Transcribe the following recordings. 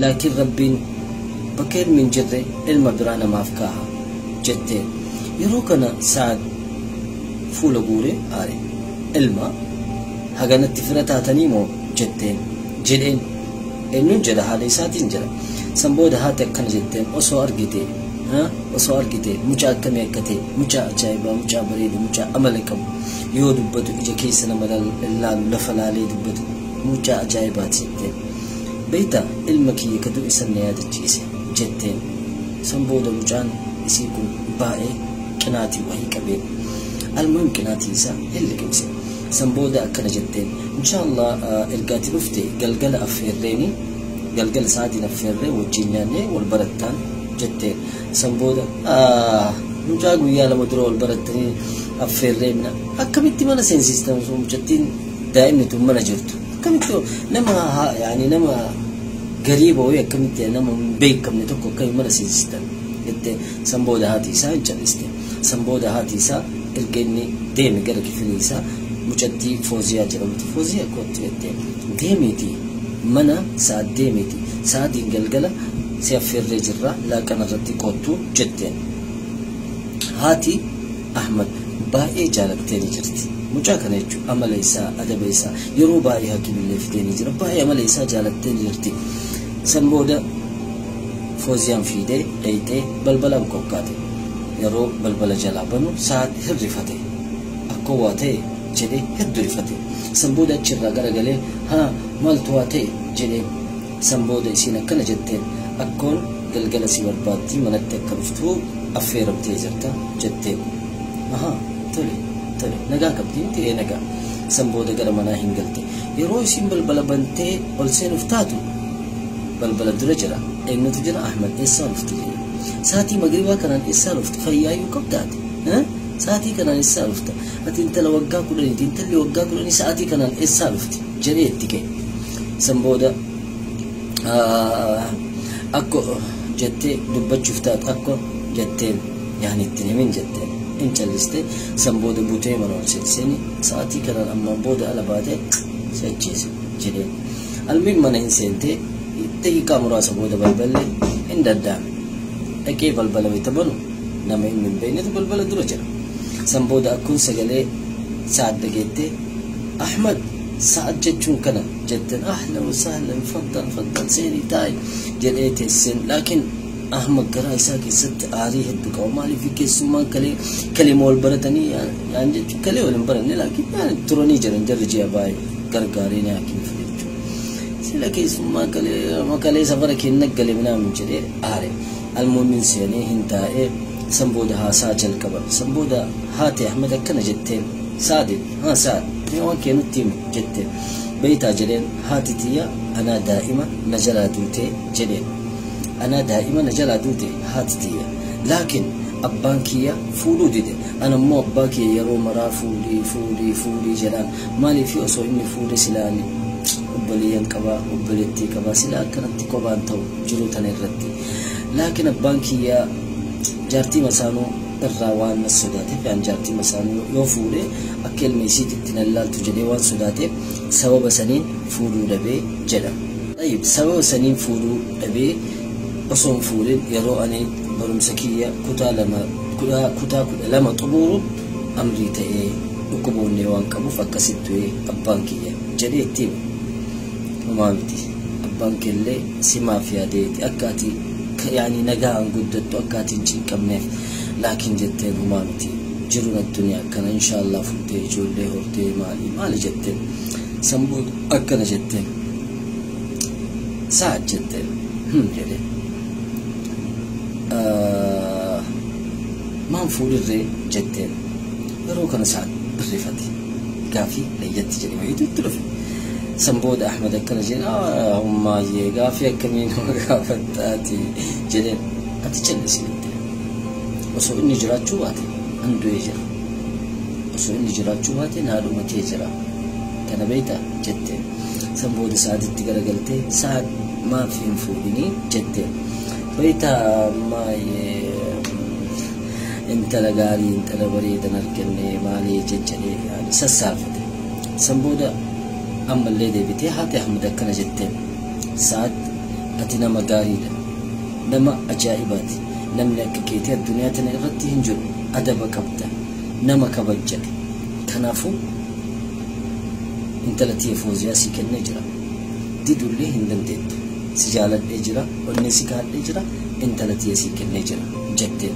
Laakiin Rabbiin bakka ilmi hin jirre ilma biraa namaaf kaaha jetteen. Yeroo kana Sa'ad fuula guuree aare. Ilma haganatti fira taatanii moo jetteen jedheen. Eenyuun jedha haadha isaatiin jedha. San booda haati akkana jetteen osoo argite osoo argite mucaa akkamii akka ta'e mucaa ajaa'ibaa mucaa bareedu mucaa amala qabu yoo dubbatu ija keessa nama laalu lafa laalee dubbatu mucaa ajaa'ibaati jetteen. Beektaa ilma kiyya ka du'e san na yaadachiise jetteen. San booda mucaan isii kun baay'ee qinaatii wahii qabeen. Almuhim qinaatii isaa hin liqimse. San booda akkana jetteen inshaallah erga ati dhufte galgala affeerreeni galgala sa'aatiin affeerree wajjin nyaannee wal barattaan jetteen. San booda mucaa guyyaa lama dura wal barattanii affeerreen akkamitti mana seensistan osoo mucattiin daa'imni tun mana jirtu akkamitti nama yaani nama gariiba wayii akkamitti nama hin beekamne tokko akkamitti mana seensistan jettee. San booda haati isaa hin calliste. San booda haati isaa erga inni deeme gara kifilii isaa mucattii Fooziyaa jedhamtu Fooziyaa kootti jettee deemiiti mana Sa'ad deemiiti Sa'adiin galgala si affeerree jirra laaqana irratti koottu jetteen. Haati Ahmad baay'ee jaalattee ni jirti. Mucaa kana jechuun amala isaa adaba isaa yeroo baay'ee hakimillee fidee ni jira baay'ee amala isaa jaalattee ni jirti. San booda Fooziyaan fiidee dhayxee balbalaan kokkaate. Yeroo balbala jalaa banu Sa'ad hirrifate. Akkoo waa ta'e jedhee hedduu rifate. San booda achirraa garagalee haa maaltu waa ta'e jedhee. San booda isiin akkana jetteen akkoon galgala si barbaaddi manatti akka dhuftu affeeramtee jirta jetteen. Ahaa tole tole nagaa qabdi miti ee nagaa. San booda gara manaa hin galte. Yeroo isiin balbala bantee ol seenuuf taatu balbala dura jira. Eenyutu jira? Ahmad eessaa dhufte jedhe. Sa'aatii magribaa kanaan eessaa dhufte? Fayyaayyuu qabda ati? Sa'aatii kanaan eessaa dhufta? Ati intala waggaa kudhaniiti. Intalli waggaa kudhanii sa'aatii kanaan eessaa dhufte? Jedhee itti ka'e. San booda akko jettee dubbachuuf taatu akko jetteen yaani ittiin himin jetteen hin calliste. San booda butee mana ol seeni sa'aatii kanaan ammaan booda ala baatee si ajjeese jedheen. Almiin mana hin seentee daqiiqaa muraasa booda balballi hin daddaame. Dhaqee balbala wayita banu nama inni hin beeknetu balbala dura jira. San booda akkuun sagalee Sa'ad dhageettee Ahmad Sa'ad jechuun kana jetteen ahlan wa sahlan faddal faddal seenii taa'i jedhee teesseen. Laakiin Ahmad garaa isaa keessatti aarii hedduu qaba. Maaliif keessummaan kalee kalee wal baratanii yaan jechuun kalee wal hin baranne laakiin yaan turanii jiran jarri ji'a baay'ee gargaaree ni hakiif jechuudha. Sila keessummaa kalee makalee safara kenna gale minaamin jedhee aare. Almuummin seenee hin taa'ee san booda haasaa jalqaban. San booda haati Ahmad akkana jetteen Sa'adin haa Sa'ad mee waan kee nutti himi jetteen. Beeytaa jedheen haati tiyya anaa daa'ima na jalaa duutee jedheen. Anaa daa'ima na jalaa duute haati tiyya. Laakiin abbaan kiyya fuudhuu dide. Ana immoo abbaa kiyya yeroo maraa fuudhii fuudhii fuudhii jedhaan. Maaliif osoo inni fuudhe silaa ani obboleeyyan qabaa obboleettii qabaa silaa akkanatti kophaan ta'u jiruu tana irratti. Laakiin abbaan kiyya jaartii masaanuu irraa waan na sodaateef yaan jaartii masaanuu yoo fuudhe akka ilma isiititti na ilaaltu jedhee waan sodaateef sababa saniin fuudhuu dhabee jedha. Tayyib sababa saniin fuudhuu dhabee osoo hin fuudhin yeroo ani barumsa kiyya kutaa lama kutaa kudha lama xumuru amrii ta'ee dhukkuba onnee waan qabuuf akkasitti du'e abbaan kiyya jedhee itti hime. Homaa miti abbaan keellee simaaf yaadeeti akka ati yaani nagaan guddattu akka ati hin cinqamneef laakiin jetteen homaa miti jiruun addunyaa akkana inshaallah fuutee ijoollee hortee maali maali jetteen. San booda akkana jetteen Sa'ad jetteen jedhe maan fuudhirree jetteen. Yeroo kana Sa'ad birrifate gaafii layyatti jedhe wayiitu itti dhufe. San booda Ahmad akkana jedhe ummaayyee gaafii akkamii nama gaafattaati jedheen. Ati callisi jetteen. Osoo inni jiraachuu baate an du'ee jira. Osoo inni jiraachuu baate naa dhumatee jira. Kana beektaa jetteen. San booda Sa'aditti garagaltee Sa'ad maaf hin fuudhinii jetteen. Beektaa ummaayyee intala gaarii intala bareedan arganne maalii jejjedhee yaani sassaafate. San booda ammallee deebitee haati Ahmad akkana jetteen. Sa'ad Ati nama gaariidha, nama ajaa'ibaati. Namni akka keetii addunyaa tana irratti hin jiru. Adaba qabda, nama kabajja. Kanaafuu intala tiyya Fooziyaa sii kennee jira. Didullee hin dandeettu. Si jaaladhee jira, onnee si kaadhee jira, intala tiyya sii kennee jira jetteen.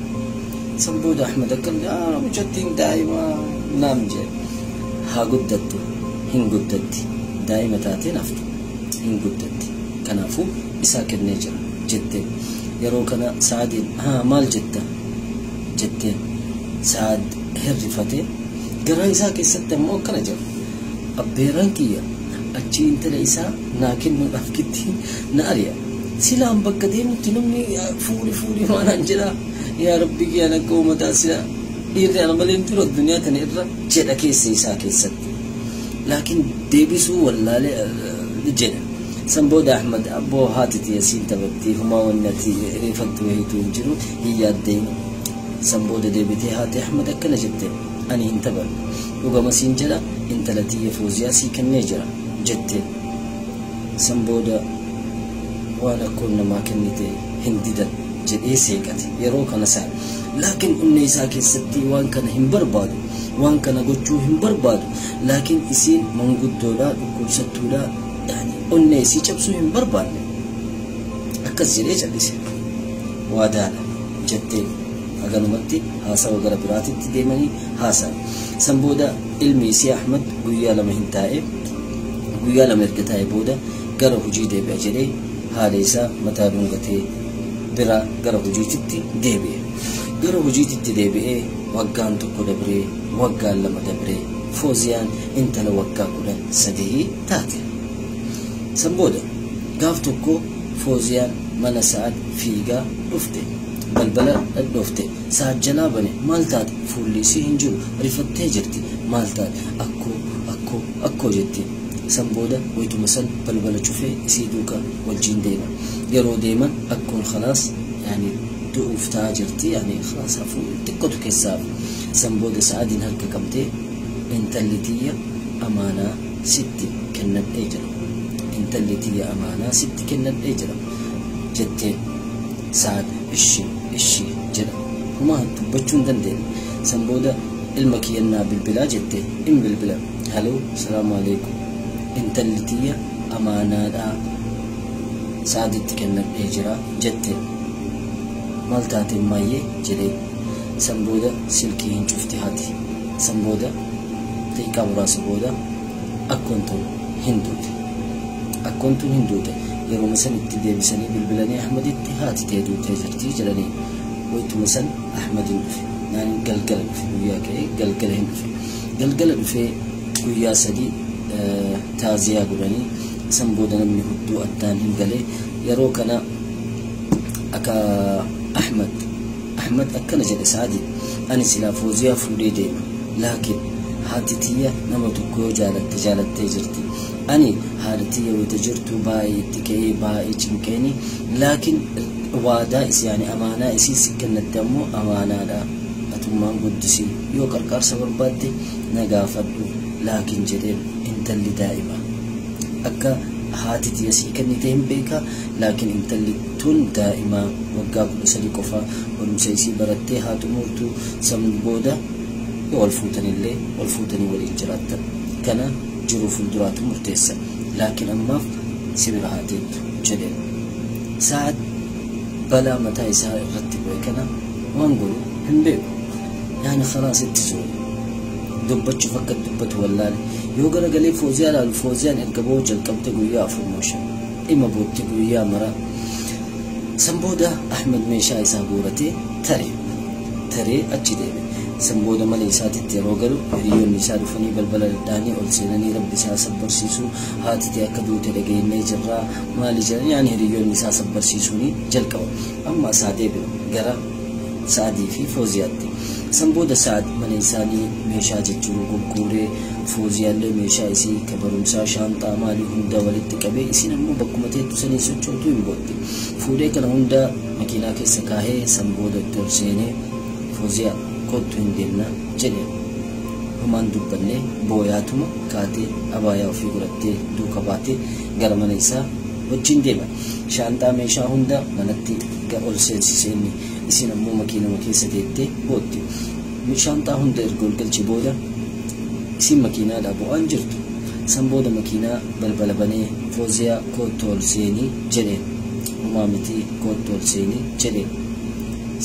San booda Ahmed akkam jedha, mucattiin daa'ima naam jedhe. Haa guddattu, hin guddatti. Daa'ima taateen haftu, hin guddatti. Kanaafuu isaa kennee jira jetteen. Yeroo kana Sa'adiin haa maal jetta jetteen. Sa'ad hirrifatee garaa isaa keessatti ammoo akkana jedha. Abbeeraan kiyya achi intala isaa naa kennuudhaaf kitti na ari'a. Silaan bakka deemutti namni fuudhi fuudhi maanaan jedha. Yaa Rabbi kiyyaan akka uummataa sila dhiirri ana malee hin jiru addunyaa tana irra jedha keessa isaa keessatti. Laakiin deebisuu wallaalee jedha. San booda Ahmad abboo haati tiyya siin taphattii humaa wanni ati rifattu wayiitu hin jiru hin yaaddeen. San booda deebitee haati Ahmad akkana jette, ani hin taphanne. Dhugama siin jedha intala tiyya Fooziyaa sii kennee jira jette. San booda waan akkoon namaa kennite hin didan jedhee seeqate yeroo kana isaa. Laakiin onnee isaa keessatti waan kana hin barbaadu, waan kana gochuu hin barbaadu. Laakiin isiin manguddoodha, dhukkubsattuudha, yani onnee isii cabsuu hin barbaanne. Akkas jedhee callise. Waadaadha jetteen. Haganumatti haasawa gara biraatitti deemanii haasa'an. San booda ilmi isii Ahmad guyyaa lama hin taa'e. Guyyaa lama erga taa'e booda gara hojii deebi'a jedhee haadha isaa mataa dhungatee bira gara hojiititti deebi'e. Gara hojiititti deebi'ee waggaan tokko dabree, waggaan lama dabree, Fooziyaan intala waggaa 13 taate. San booda gaaf tokko Fooziyaan mana Sa'ad fiigaa dhufte. Balbala dhadhoofte. Sa'ad jalaa bane. Maal taate? Fuulli isii hin jiru. Rifattee jirti. Maal taate? Akkoo, akkoo, akkoo jetti. San booda wayituma san balbala cufee isii duuka wajjin deema. Yeroo deeman akkoon khalaas yani du'uuf ta'aa jirti. Yani khalaas hafuu xiqqootu keessaa hafe. San booda Sa'adiin harka qabdee intalli tiyya amaanaa sitti kennadhee jira. Intalli tiyya amaanaa sitti kennadhee jira jetteen. Sa'ad ishi ishi jedha. Humaa dubbachuu hin dandeenye. San booda ilma kiyyannaa bilbilaa jette. In bilbila. Haloo, salaamu alaikum. Intalli tiyya amaanaadhaa Sa'aditti kennadhee jira jette. Maal taateen maayyee jedhee. San booda silkii hin cufte haati. San booda daqiiqaa muraasa booda akkoon tun hin duute. Akkoon tun hin duute. Yeroo san itti deebisanii bilbilanii Ahmaditti haati tee duutee jirti jedhanii. Wayituma san Ahmad hin dhufe. Naan galgala dhufe, guyyaa ka'ee galgala hin dhufe. Galgala dhufee guyyaa sadii taaziyaa godhanii san booda namni hudduu addaan hin galee. Yeroo kana akka Ahmad akkana jedhe Sa'adi, ani silaa Fooziyaa fuudhee deema. Laakiin haati tiyya nama tokko yoo jaalatte jaalattee jirti. Ani haadha tiyya wayita jirtu baay'ee itti ka'ee baay'ee cinqeeni. Laakiin waadaa isii yani amaanaa isii si kennatte ammoo amaanaadha. Atummaan guddisi yoo qarqaarsa barbaadde na gaafadhu. Laakiin jedheen intalli daa'ima. Akka haati tiyya sii kennite hin beeka. Laakiin intalli tun daa'ima waggaa 13 qofa barumsa isii barattee haa xumurtu. San booda yoo wal fuutanillee wal fuutanii waliin jiraattan. Kana jiruu fuulduraatu murteessa. Laakiin ammaaf si bira haa teettu jedheen. Sa'ad balaa mataa isaa irratti bu'e kana waan godhu hin beeku. Yaani khalaas itti zuure. Dubbachuuf akka dubbatu wallaale. Yoo garagalee Fooziyaa ilaalu Fooziyaan erga boo'uu jalqabde guyyaa 4 moo 5. Dhimma bootti guyyaa mara. San booda Ahmed meeshaa isaa guuratee tare. Taree achi deeme. San booda mana isaatitti yeroo galu hiriyoonni isaa dhufanii balbala dhadhaanii ol seenanii rabbi isaa sabbarsiisu. Haati tee akka duute dhageenyee jirra. Maali jedhan yaani hiriyoonni isaa sabbarsiisuuni jalqaba. Amma isaa deebinu gara Sa'adii fi Fooziyaatti. San booda Sa'ad mana isaanii meeshaa jijjiiru gurguuree Fooziyaallee meeshaa isii ka barumsaa shaanxaa maalii hunda walitti qabee isiin ammoo bakkuma teettu sanii sochootuu hin bootti. Fuudhee kana hunda makiinaa keessa kaahee san booda itti ol seenee Fooziyaa kottu hin deemna jedheen. Homaan dubbanne booyaatuma kaatee abaayaa ofii godhattee duuka baatee gara mana isaa Wajjin deema. Shaanxaa meeshaa hunda manatti ol seensise inni. Isin ammoo makiinuma keessa teettee bootti. Shaanxaa hunda erga ol galche booda isin makiinaadhaa bu'aan jirtu. San booda makiinaa balbala banee Fooziyaa koottu ol seenii jedheen. Homaa miti koottu ol seenii jedheen.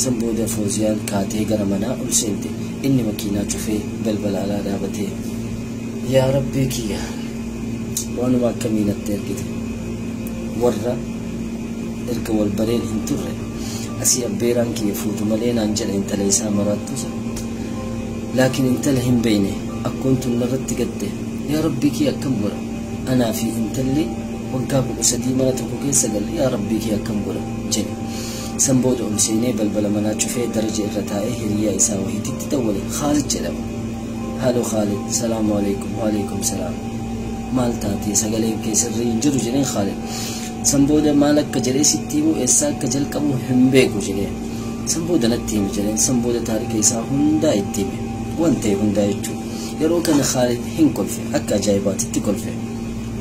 San booda Fooziyaan kaatee gara manaa ol seente. Inni makiinaa cufee balbala alaa dhaabatee. Yaa Rabbii kiyya waanuma akkamii natti ergite. Warra erga wal bareen hin turre asii abbeeraan kiyya fuutu malee naan jedha intala isaa maraattu sana. Laakiin intala hin beeyne akkoon tun narratti gatte. Yaa Rabbii kiyya akkam godha? Anaa fi intalli waggaa 13 mana tokko keessa galle. Yaa Rabbii kiyya akkam godha jedhe. San booda ol seenee balbala manaa cufee daraja irra taa'ee hiriyaa isaa wahiititti dawwale. Khaalid jedhama. Haaloo Khaalid, salaamu alaikum, wa alaikum salaam. Maal taatee sagaleen kee sirrii hin jiru jedheen Khaalid. San booda maal akka jedhee sitti himu eessaa akka jalqabu hin beeku jedheen. San booda natti himi jedheen. San booda taarika isaa hundaa itti hime. Waan ta'e hundaa jechuudha. Yeroo kana Khaalid hin kolfe, akka ajaa'ibaatitti kolfe.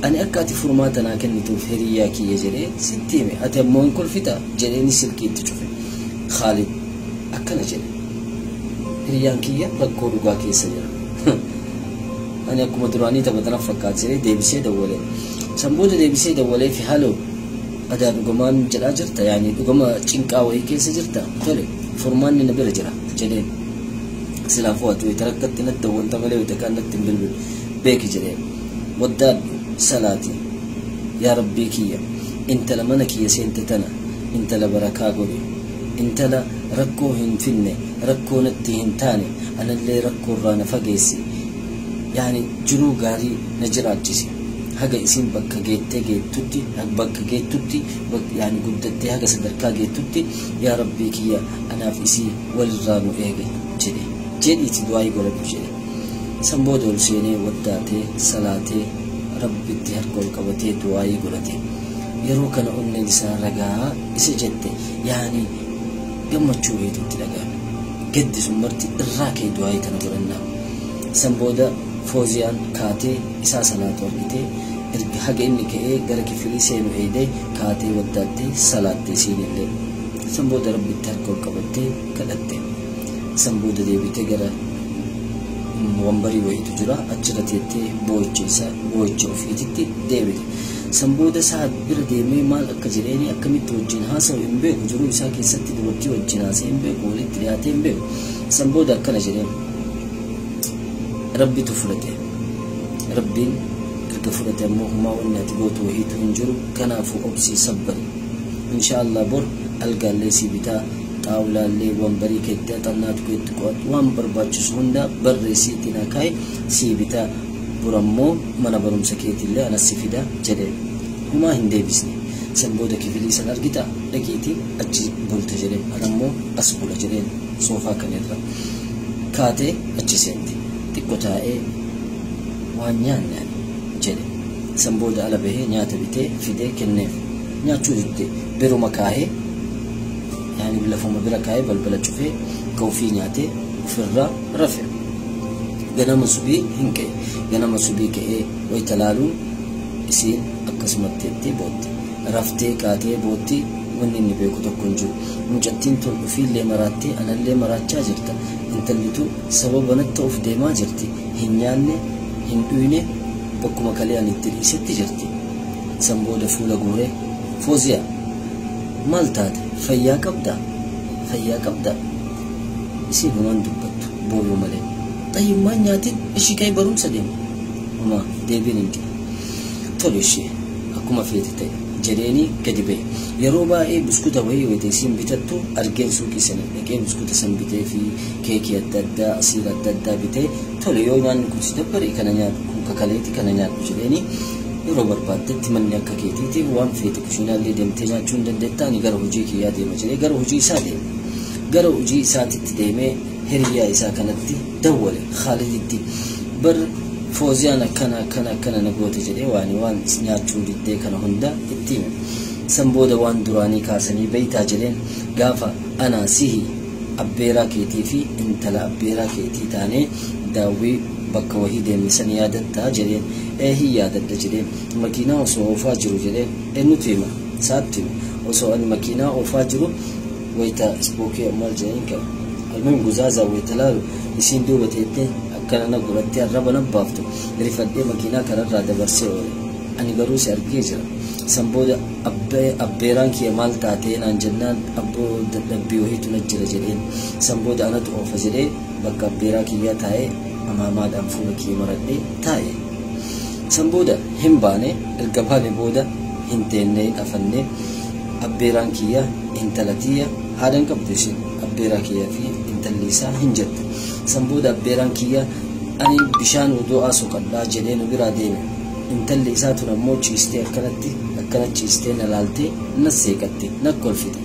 Ani akka ati furmaata naa kennituuf hiriyaa kiyya jedhee sitti hime, ati ammoo hin kolfita jedheeni silkii itti cufe. Khaalid akkana jedhe. Hiriyaan kiyya rakkoo dhugaa keessa jira. Ani akkuma duraanii taphatanaaf fakkaata jedhee deebisee dawwalee. San booda deebisee dawwalee fi haloo adaa dhugumaan jedhaa jirta, yaani dhuguma cinqaa wayii keessa jirta, tole furmaanni na bira jira jedheen. Silaafuu ati wayita rakkatti natti dawwalta malee wayita kaan natti hin bilbilu beeki jedheen. Waddaadhu salaati yaa Rabbii kiyya intala mana kiyya seente tana intala barakaa godhe, intala rakkoo hin finne, rakkoo natti hin taane, anallee rakkoo irraa na fageessi, yaani jiruu gaarii na jiraachise. Haga isin bakka geettee geettutti, bakka geettutti, yaani guddattee haga sadarkaa geettutti yaa Rabbii kiyya anaaf isii walirraa nu eege jedhe. Jedhiiti du'aayii godhadhu jedhe. San booda ol seenee waddaatee salaatee Rabbitti harka ol qabatee du'aayii godhate. Yeroo kana onneen isaa ragaa isa jette, yaani gammachuu wayiitu itti dhagahame. Gaddi sun marti irraa ka'e du'aayii kana godhannaa. San booda Fooziyaan kaatee isaa salaatu argitee erga haga inni ka'ee gara kifilii seenu eedee kaatee waddaattee salaattee siinillee. San booda Rabbitti harka ol qabattee kadhatte. San booda deebitee gara wambarii wayiitu jira achirra teettee boo'icha isaa boo'icha ofiititti deebite. San booda isaa bira deemee maal akka jedheeni akkamitti wajjin haasa'u hin beeku, jiruu isaa keessatti dubartii wajjin haasa'e hin beeku, walitti dhiyaatee hin beeku. San booda akkana jedheen. Rabbitu fudhate. Rabbiin erga fudhate ammoo humaa wanni ati gootu wahiitu hin jiru, kanaafuu obsii sabbari. Insha Allah bor algaallee sii bitaa, xaawulaallee, wambarii keetti haxannaatu keetti qo'atu waan barbaachisu hunda barreessiitti naa kaa'e sii bitaa, bor ammoo mana barumsa keetiillee anas si fida jedheen. Humaa hin deebisne. San booda kifilii san argita dhaqiitii achi bulta jedheen. Ana ammoo as bula jedheen soofaa kana irra. Kaatee achi seente. Xiqqoo taa'ee waan nyaanne ani jedhe. San booda ala bahee nyaata bitee fidee kenneef. Nyaachuu didde. Biruma kaahee yaani lafuma bira kaahee balbala cufee ka ofii nyaatee ofirraa rafe. Ganama subii hin ka'e. Ganama subii ka'ee wayita laaluun isiin akkasumatti jettee bootti. Raftee kaatee bootti wanni inni beeku tokko hin jiru. Mucattiin tun ofiillee maraattee anallee maraachaa jirta. Intalli tun sababa natti ta'uuf deemaa jirti. Hin nyaanne, hin dhuyne, bakkuma kalee ani itti dhiisetti jirti. San booda fuula guuree Fooziyaa maal taate fayyaa qabdaa? Fayyaa qabdaa? Isiin humaan dubbattu booyuu malee. Xayyummaan nyaatiin ishii ka'ee barumsa deema. Humaa deebiin hin jiru. Tole ishee akkuma feete ta'e jedheeni gadi ba'e. Yeroo baay'ee buskuta wayii wayita isiin bitattu argeen suuqii sana dhaqee buskuta san bitee fi keekii adda addaa asiira adda addaa bitee tole yoo nyaanni kun si dabbare kana nyaadhu kun kakaleeti kana nyaadhu jedheeni yeroo barbaaddetti manni akka keetiiti waan feete kushiinaallee deemtee nyaachuu hin dandeetta ani gara hojii kiyyaa deema jedhee gara hojii isaa deeme. Gara hojii isaatitti deemee hiriyaa isaa kanatti dawwale Khaaliditti. Bar Fooziyaan akkana akkana akkana na goote jedhee waan nyaachuu diddee kana hunda itti hime. San booda waan duraanii kaasanii beeytaa jedheen gaafa anaa sihi abbeeraa keetii fi intala abbeeraa keetii taanee daawwii Bakka wahii deemne san yaadattaa jedheen. Hin yaadadha jedheen. Makiinaa osoo oofaa jiru jedheen. Eenyutu hima? Saatti hima. Osoo ani makiinaa oofaa jiru wayita ispookii maal jedhaniin qaba. Almuhim guzaazaa wayita laalu isiin duuba teettee akkana na godhattee arraba na baaftu rifadhee makiinaa kanarraa dabarsee oole. Ani garuu si argee jira. San booda abbeeraan kiyya maal taatee naan jennaan abboo dadhabbii wahiitu na jira jedheen. San booda anatu oofa jedhee bakka abbeeraa kiyyaa taa'ee amaamaadhaan fuula kiyya maradhee taa'e. San booda hin baane, erga baane booda hin teennee hin afannee abbeeraan kiyya intala tiyya haadha hin qabdu isheen abbeeraa kiyyaa fi intalli isaa hin jirtu. San booda abbeeraan kiyya ani bishaan wudu'aa soqadhaa jedhee nu biraa deeme. Intalli isaa tun ammoo ciistee akkanatti akkana ciistee na laaltee na seeqatte na kolfite.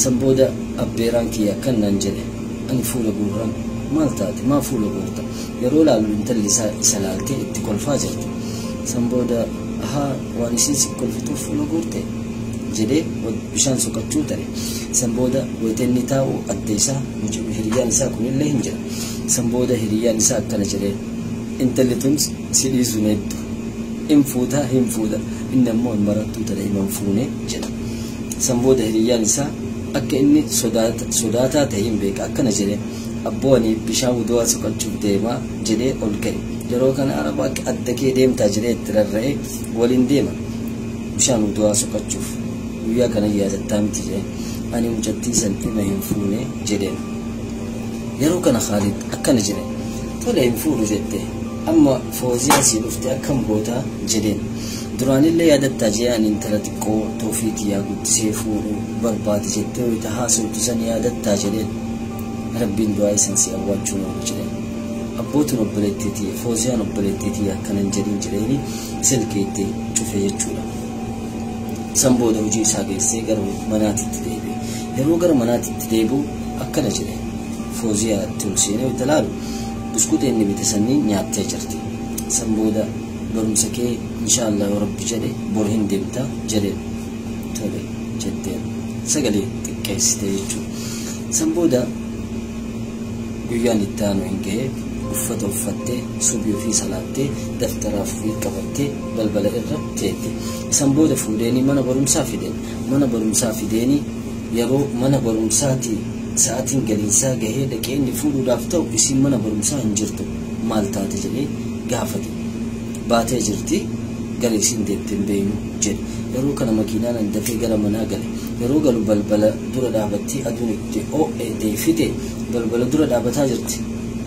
San booda abbeeraan kiyya akkan naan jedhe ani fuula guurraan maal taate maa fuula guurta yeroo laalu intalli isaa isa laaltee itti kolfaa jirti. San booda ahaa waan isiin si kolfituuf fuula guurte jedhee bishaan soqachuu ta'e. San booda wayita inni taa'u adda isaa hiriyyaan isaa kunillee hin jira. San booda hiriyyaan isaa akkana jedhee intalli tun si dhiisuun hedduu hin fuutaa hin fuudha inni ammoo hin barattuu ta'e himan fuune jedha. San booda hiriyyaan isaa akka inni sodaataa ta'e hin beeka akkana jedhee abboo ani bishaan wudu'aa soqachuuf deemaa jedhee ol ka'e. Yeroo kana araba akka adda kee deemtaa jedhee itti rarra'ee waliin deema bishaan wudu'aa soqachuuf. Guyyaa kana yaadattaa miti jedhee ani mucattii san dhima hin fuune jedheen. Yeroo kana Khaalid akkana jedhe tole hin fuudhu jette amma Fooziyaa sii dhufte akkam gootaa jedheen. Duraanillee yaadattaa jedhee ani intala xiqqoo toofiitii yaa guddisee fuudhu barbaade jettee wayita haasoftu san yaadattaa jedheen. Rabbiin du'aa isan si awwaachuu oolu jedheen. Abbootiin obboleettiitii Fooziyaan obboleettiitii akkana hin jedhin jedheeni silkii itti cufe jechuudha. San booda hojii isaa geessee gara manaatitti deebi'e. Yeroo gara manaatitti deebi'u akkana jedhe. Fooziyaa itti ol seenee wayita laalu buskuuta inni bite sanniin nyaattee jirti. San booda barumsa kee inshaallah yoo rabbi jedhe bor hin deemta jedheen. Tole jetteen sagalee xiqqeessite jechuudha. San booda guyyaan itti aanu hin ga'e uffata uffattee subii ofii salaattee daftaraaf ofii qabattee balbala irra teette. San booda fuudheenii mana barumsaa fideen. Mana barumsaa fideenii yeroo mana barumsaatii sa'aatiin galiinsaa gahee dhaqee inni fuudhuudhaaf ta'u isiin mana barumsaa hin jirtu maal taate jedhee gaafate. Baatee jirti gara isiin deemte hin beeknu jedhe. Yeroo kana makiinaan an dafee gara manaa gale. Yeroo galu balbala dura dhaabattee aduun itti oo'ee deefite balbala dura dhaabataa jirti.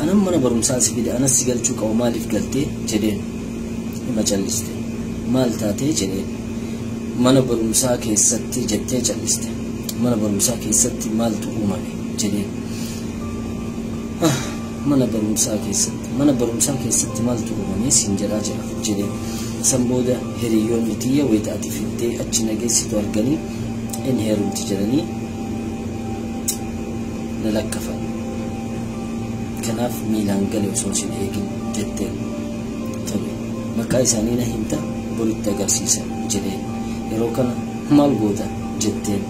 Anan mana barumsaa si fide anas si galchuu qabu maaliif galtee jedheen. Hima calliste. Maal taatee jedheen. Mana barumsaa keessatti jettee calliste. Mana barumsaa keessatti maaltu uumame jedheen. Mana barumsaa keessatti mana barumsaa keessatti maaltu uumame siin jedhaa jira jedheen. San booda hiriyyoonni tiyya wayita ati fiddee achi nageessitu arganii in heerumti jedhanii na lakkafan. Kanaaf miilaan gale osoo sin eegin jetteen. Tole maqaa isaanii na himta boritti agarsiisa jedheen. Yeroo kana maal goota jetteen.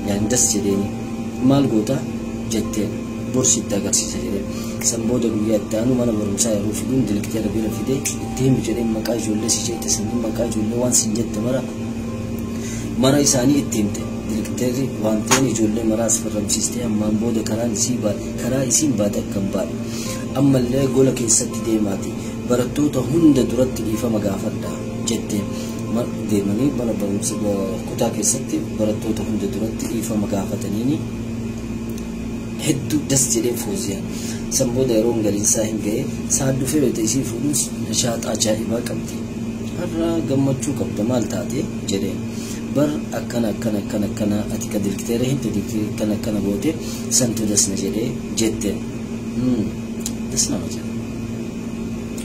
Yaan das jedheeni maal goota jetteen borsitti agarsiisa jedheen. San booda guyyaa itti aanu mana barumsaa yeroo fiduun dilgiteera bira fidee itti himi jedheen maqaa ijoollee si jeette sanniin maqaa ijoollee waan sin jette mara isaanii itti himte. Dilgiteerri waan ta'een ijoollee maraas farramsiistee ammaan booda karaa isiin baate akka hin baane. Ammallee gola keessatti deemaati barattoota hunda duratti dhiifama gaafadha jetteen. Deemanii mana barumsa kutaa keessatti barattoota hunda duratti dhiifama gaafataniini hedduu das jedhee Fooziyaan. San booda yeroo galiinsaa hin ga'e sa'aan dhufee wayita isii fuudhus nashaaxa ajaa'ibaa qabdi. Har'a gammachuu qabda maal taate jedheen. Bar akkana akkana akkana akkana ati ka dilgiteera himte dilgiteera akkana akkana goote santu dasna jedhee jetteen. Das nama jedha.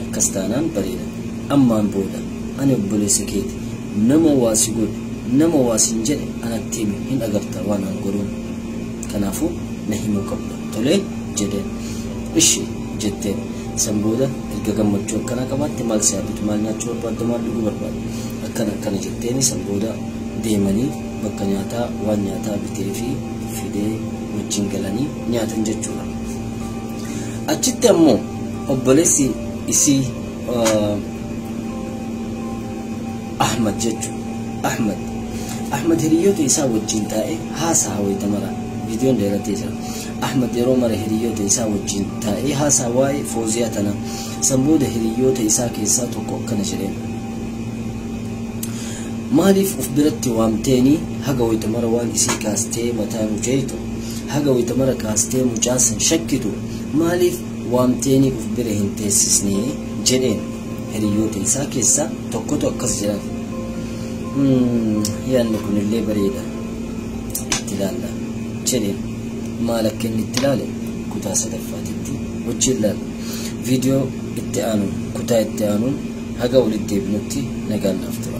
Akkas taanaan bareeda. Ammaan booda ani obboleessa keeti nama waa si godhe nama waa siin jedhe anatti himi hin agarta waan an godhuun. Kanaafuu na himuu qabda tolee jedheen. Ishi jetteen. San booda erga gammachuu akkanaa qabaatte maal si haabitu maal nyaachuu barbaadda maal dhuguu barbaadda akkana akkana jetteeni. San booda deemanii bakka nyaataa waan nyaataa bitee fi fidee wajjin galanii nyaatan jechuudha. Achitti ammoo Obboleessi isii Ahmad jechuudha. Ahmad. Ahmad hiriyoota isaa wajjin taa'ee haasaa wayita mara. Viidiyoon dheeratee jira. Ahmad yeroo mara hiriyoota isaa wajjin taa'ee haasaa waa'ee Fooziyaa tana. San booda hiriyoota isaa keessaa tokko akkana jedheen. Maaliif of biratti waamteeni haga wayita mara waan isii kaastee mataa nu jeetu, haga wayita mara kaastee mucaa san shakkitu, maaliif waamteeni of bira hin teessisne jedheen. Hiriyoota isaa keessaa tokkotu akkas jedhan. Yaadni kunillee bareeda, itti ilaalla jedheen. Maal akka inni itti ilaale kutaa sadaffaatitti wajjin ilaalla. Viidiyoo itti aanuun, kutaa itti aanuun haga walitti deebinutti nagaan naaf ta'e.